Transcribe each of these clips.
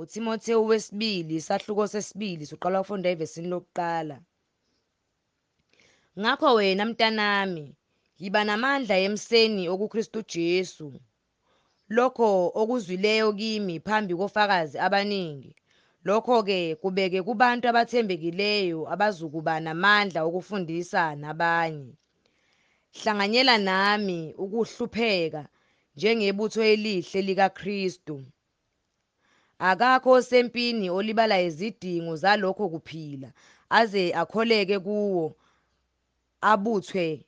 UThimothewu wesibili, isahluko sesibili, siqala ukufunda evesini lokuqala. Ngakho wena mntanami, yiba namandla emseni okuKristu Jesu. Lokho okuzwileyo kimi phambi kofakazi abaningi, lokho-ke kubeke kubantu abathembekileyo abazukuba namandla okufundisa nabanye. Hlanganyela nami ukuhlupheka njengebutho elihle likaKristu. Akakho osempini olibala izidingo zalokho kuphila, aze akholeke kuwo, abuthwe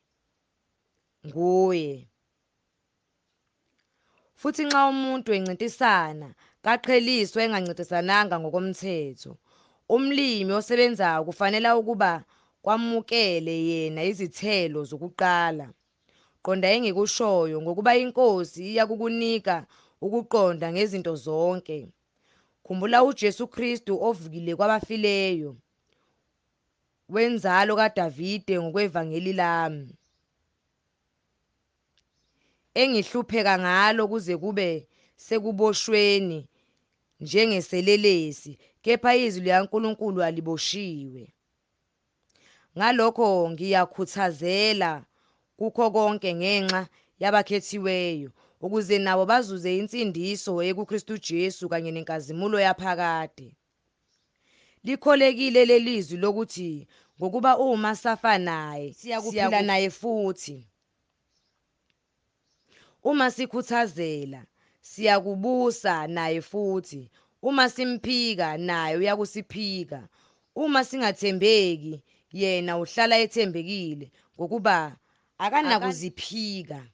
nguye. Futhi nxa umuntu encintisana, kaqheliswe engancintisananga ngokomthetho. Umlimi osebenzayo kufanele ukuba kwamukele yena izithelo zokuqala. Qonda engikushoyo, ngokuba iNkosi iyakukunika ukuqonda ngezinto zonke. Khumbula uJesu Kristu ovukile kwabafileyo, wenzalo kaDavide ngokwevangeli lami, engihlupheka ngalo kuze kube sekuboshweni njengeselelesi, kepha izwi likaNkulunkulu aliboshiwe. Ngalokho ngiyakhuthazela kukho konke ngenxa yabakhethiweyo, ukuze nabo bazuze insindiso ekuKristu Jesu kanye nenkazimulo yaphakade. Likholekile lelizwi lokuthi ngokuba uma safa naye, siyakuphila naye futhi. Uma sikhuthazela, siyakubusa naye futhi. Uma simphika, naye uyakusiphika. Uma singathembeki, yena uhlala ethembekile, ngokuba akanakuziphika.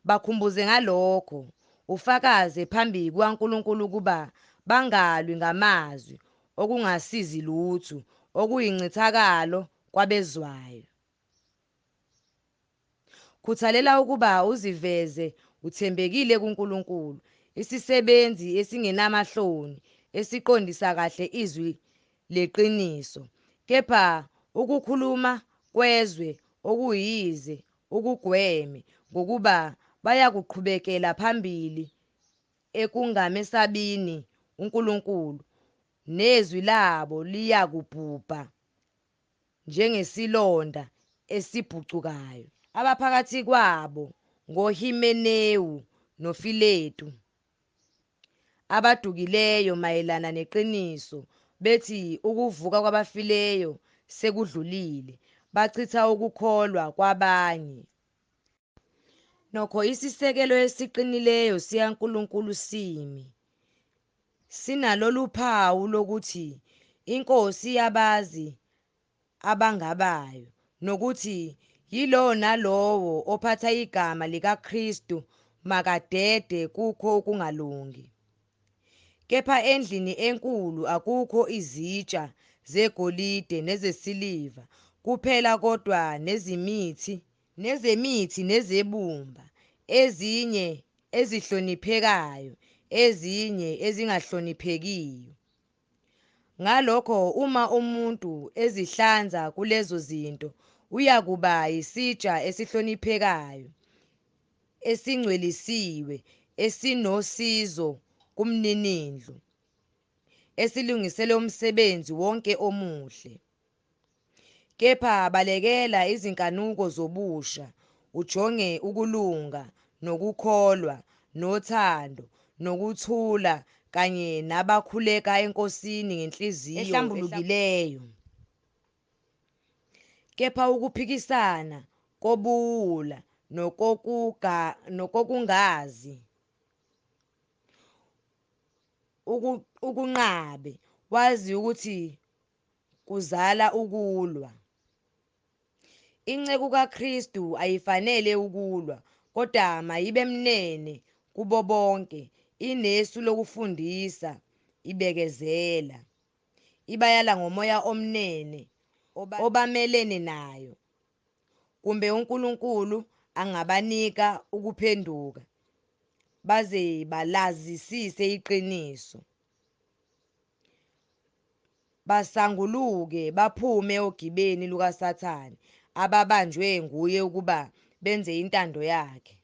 Bakhumbuze ngalokho, ufakaze phambi kukaNkulunkulu ukuba bangalwi ngamazwi okungasizi lutho, okuyincithakalo kwabezwayo. Khuthalela ukuba uziveze uthembekile kuNkulunkulu, isisebenzi esingenamahloni, esiqondisa kahle izwi leqiniso. Kepha ukukhuluma kwezwe okuyize ukugweme, ngokuba bayakuqhubekela phambili ekungamesabini uNkulunkulu, nezwi labo liyakubhubha njengesilonda esibhucukayo. Abaphakathi kwabo ngoHimenewu noFiletu, abadukileyo mayelana neqiniso, bethi ukuvuka kwabafileyo sekudlulile, bachitha ukukholwa kwabanye. Nokho isisekelo esiqinileyo sikaNkulunkulu simi, sinalolu phawu lokuthi, iNkosi iyabazi abangabayo, nokuthi yilowo nalowo ophatha igama likaKristu makadede kukho ukungalungi. Kepha endlini enkulu akukho izitsha zegolide nezesiliva kuphela kodwa nezemithi nezebumba, ezinye ezihloniphekayo, ezinye ezingahloniphekiyo. Ngalokho uma umuntu ezihlanza kulezo zinto, uyakuba yisitsha esihloniphekayo, esingcwelisiwe, esinosizo kumninindlu, esilungiselwe umsebenzi wonke omuhle. Kepha balekela izinkanuko zobusha, ujonge ukulunga, nokukholwa, nothando, nokuthula kanye nabakhuleka eNkosini ngenhliziyo ehlambulukileyo. Kepha ukuphikisana kobuwula nokokungazi ukunqabe, wazi ukuthi kuzala ukulwa. Inceku kaKristu ayifanele ukulwa, kodwa mayibe mnene kubo bonke, inesu lokufundisa, ibekezela, ibayala ngomoya omnene obamelene nayo, kumbe uNkulunkulu angabanika ukuphenduka, baze balazisise iqiniso, basanguluke baphume ogibeni lukaSathane ababanjwe nguye ukuba benze intando yakhe.